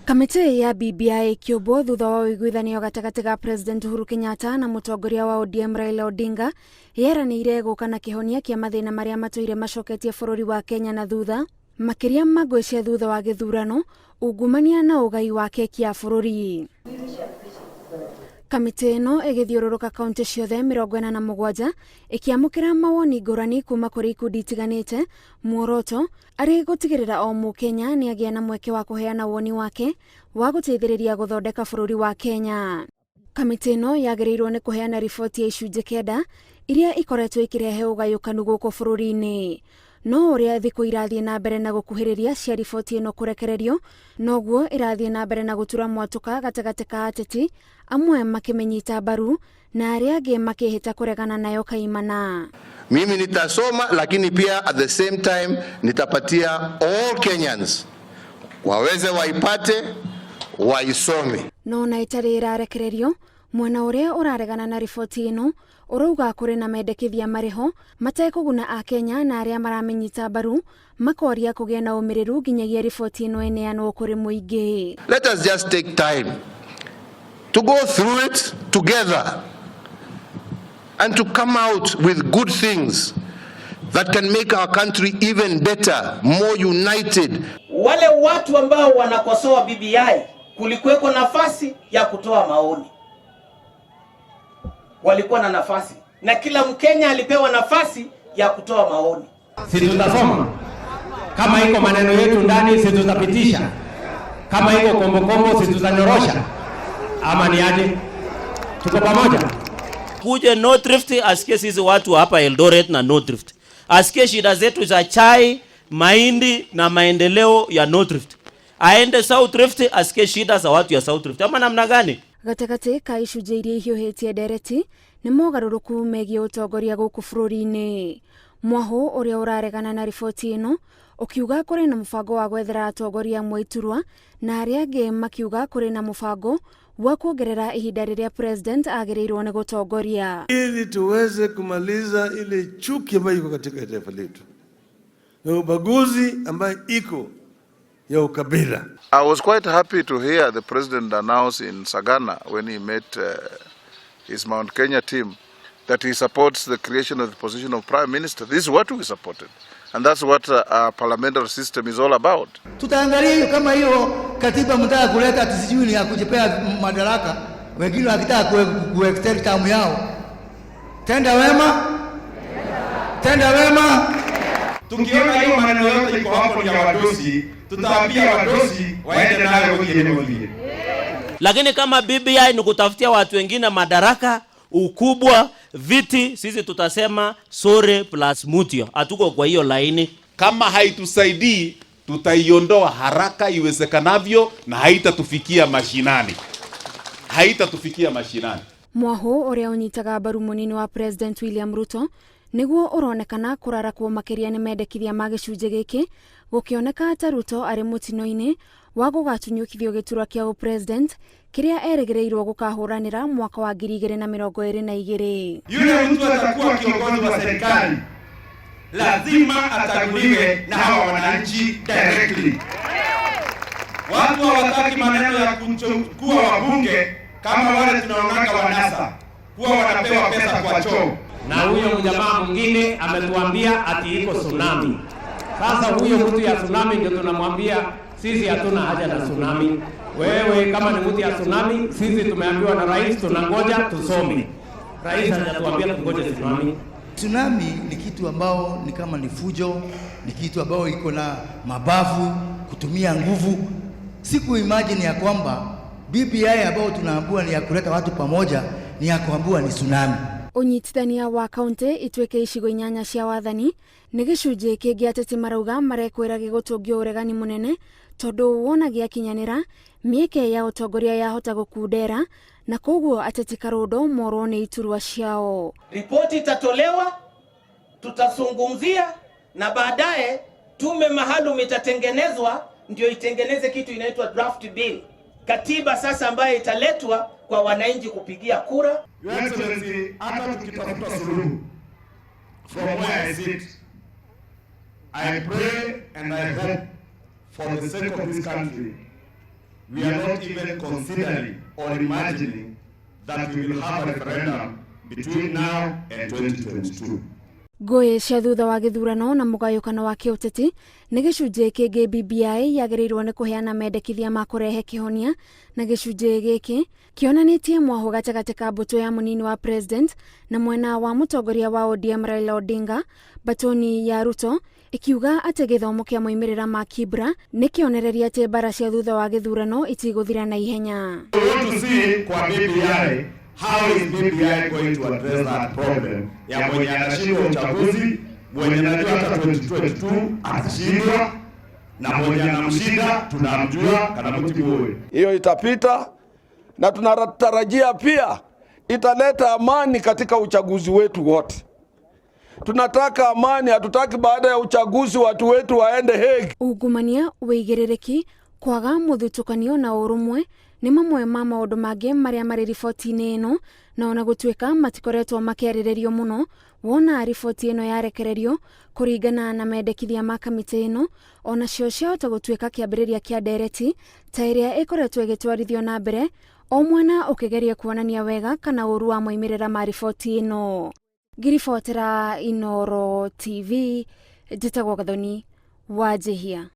Kamĩtĩ ya BBI ĩkĩũmbwo thutha wa ũiguithanio gatagatĩ ga President Uhuru Kenyatta na mũtongoria wa ODM Raila Odinga, yeranĩire gũka na kĩhonia kĩa mathĩna marĩa matũire macoketie bũrũri wa Kenya na thutha, makĩria ma ngũĩ cia thutha wa gĩthurano, ungumania na ũgai wa keki ya bũrũri. Kamĩtĩ ĩno ĩgĩthiũrũrũka kaunti ciothe 47 ĩkĩamũkĩra mawoni ngũrani kuma kũrĩ ikundi itiganĩte, muoroto arĩ gũtigĩrĩra o mũkenya nĩ agĩa na mweke wa kũheana woni wake wa gũteithĩrĩria gũthondeka bũrũri wa Kenya. Kamĩtĩ ĩno yagĩrĩirwo nĩ kũheana riboti ya icunjĩ 9 iria ikoretwo ikĩrehe ũgayũkanu gũkũ bũrũri-inĩ. No ũrĩa thikũ irathiĩ na mbere na gũkuhĩrĩria cia riboti ĩno kũrekererio, noguo ĩrathiĩ na mbere na gũtura mwatũka gatagatĩ ka ateti, amwe makĩmĩnyita mbaru na arĩa angĩ makĩhĩta kũregana nayo kaimana. Mimi nitasoma, lakini pia at the same time nitapatia all Kenyans waweze waipate, waisome. No na ĩtarĩ ĩrarekererio, mwena ũrĩa ũraregana na riboti ĩno ũrauga kũrĩ na mendekithia marĩho matekũguna akenya, na arĩa maramĩnyita mbaru makoria kũgĩa na ũmĩrĩru nginyagia riboti ĩno ĩneanwo kũrĩ mũingĩ. Let us just take time to go through it together and to come out with good things that can make our country even better, more united. Wale watu ambao wanakosoa BBI, kulikuweko nafasi ya kutoa maoni, walikuwa na nafasi na kila Mkenya alipewa nafasi ya kutoa maoni. Si tutasoma kama iko maneno yetu ndani, si tutapitisha? Kama iko kombokombo, si tutanyorosha? Ama ni aje? Tuko pamoja? Kuje North Rift asikie sisi watu hapa Eldoret na North Rift, asikie shida zetu za chai, mahindi na maendeleo ya North Rift. Aende South Rift asikie shida za watu ya South Rift, ama namna gani? Gatagatĩ ka icunjĩ iria ihiũhĩtie ndereti nĩ mogarũrũku megiĩ ũtongoria gũkũ bũrũri-inĩ. Mwahũ ũrĩa ũraregana na riboti ĩno ũkiuga kũrĩ na mũbango wa gwethera atongoria amwe iturwa, na arĩa angĩ makiuga kũrĩ na mũbango wa kuongerera ihinda rĩrĩa president agĩrĩirwo nĩ gũtongoria. Ili tuweze kumaliza ile chuki ambayo iko katika taifa letu na ubaguzi ambayo iko ya ukabila. I was quite happy to hear the president announce in Sagana when he met his Mount Kenya team that he supports the creation of the position of prime minister. This is what we supported. And that's what our parliamentary system is all about. Tutaangalia hiyo kama hiyo katiba mtaka kuleta ati sijui ni ya kujipea madaraka, wengine wakitaka ku extend term yao. Tenda wema, tenda wema. Tukiona hiyo maneno yote iko hapo ni ya wadosi, tutaambia wadosi waende nayo kwenye. Lakini kama BBI ni kutafutia watu wengine madaraka, ukubwa, viti, sisi tutasema sorry plus mutio. Hatuko kwa hiyo laini. Kama haitusaidii tutaiondoa haraka iwezekanavyo na haitatufikia mashinani, haitatufikia mashinani. Mwahũ ũrĩa ũnyitaga mbaru mũnini wa President William Ruto nĩguo ũronekana kũrarakwo makĩria nĩ mendekithia ma gĩcunjĩ gĩkĩ, gũkĩoneka ta Ruto arĩ mũtino-inĩ wa gũgatunyũkithio gĩturwa kĩa ũpresident kĩrĩa erĩgĩrĩirwo gũkahũranĩra mwaka wa 2022. Yule mtu atakuwa kiongozi wa serikali lazima achaguliwe na hawa wananchi directly. Watu hawataki maneno ya kuchukua wabunge kama wale tunaonanga wa NASA huwa wanapewa pesa kwa choo. Na huyo mjamaa mwingine ametuambia ati iko tsunami. Sasa huyo mtu ya tsunami ndio tunamwambia sisi hatuna haja na tsunami. Wewe kama ni mtu ya tsunami, sisi tumeambiwa na rais tunangoja tusome. Rais hajatuambia tungoje tsunami. Tsunami ni kitu ambao ni kama ni fujo, ni kitu ambao iko na mabavu, kutumia nguvu. Siku imagine ya kwamba BBI ambao tunaambiwa ni ya kuleta watu pamoja, ni ya kuambiwa ni tsunami. Ũnyitithania wa kaunti ituĩke icigo 8 cia wathani nĩ gĩcunjĩ kĩngĩ ateti marauga marekwĩra gĩgũtũngio ũregani mũnene, tondũ wona gĩakinyanĩra mĩeke ya ũtongoria yahota gũkundera na koguo ateti karũndo morwo nĩ iturwa ciao. Ripoti itatolewa, tutazungumzia na baadaye tume maalum itatengenezwa ndio itengeneze kitu inaitwa draft bill, katiba sasa ambayo italetwa kwa wananchi kupigia kura. Your Excellency, hata tukitafuta suluhu, from where I sit, I pray and I hope for the sake of this country. We are not even considering or imagining that we will have a referendum between now and 2022. Ngũĩ cia thutha wa gĩthurano na mũgayũkano wa kĩũteti nĩ gĩcunjĩ kĩngĩ BBI yagĩrĩirwo nĩ kũheana mendekithia ma kũrehe kĩhonia, na gĩcunjĩ gĩkĩ kĩonanĩtie mwahũ gatagatĩ ka mbũtũ ya mũnini wa president na mwena wa mũtongoria wa ODM Raila Odinga. Batoni ya Ruto ikiuga atĩ gĩthomo kĩa moimĩrĩra ma Kibra nĩ kĩonereria atĩ mbara cia thutha wa gĩthurano itigũthira na ihenya. We want to see kwa BBI, how is BBI going to address that problem ya mwenye anashindwa uchaguzi, mwenye anajua hata 2022 atashindwa, na mwenye anamshinda tunamjua kana mtimuwe. Hiyo itapita na tunatarajia pia italeta amani katika uchaguzi wetu wote. Tunataka amani, hatutaki baada ya uchaguzi watu wetu waende Hague. Ungumania, wĩigĩrĩrĩki, kwaga mũthutũkanio na ũrũmwe nĩ mamwe ma maũndũ mangĩ marĩa marĩ riboti-inĩ ĩno, na ona gũtuĩka matikoretwo makĩarĩrĩrio mũno, wona riboti ĩno yarekererio kũringana na mendekithia ma kamĩtĩ ĩno, onacio ciahota gũtuĩka kĩambĩrĩria kĩa ndereti ta ĩrĩa ĩkoretwo ĩgĩtwarithio na mbere, o mwena ũkĩgeria kuonania wega kana ũru wa moimĩrĩra ma riboti ĩno. Ngĩribotera Inooro TV, njĩtagwo Gathoni Wanjihia.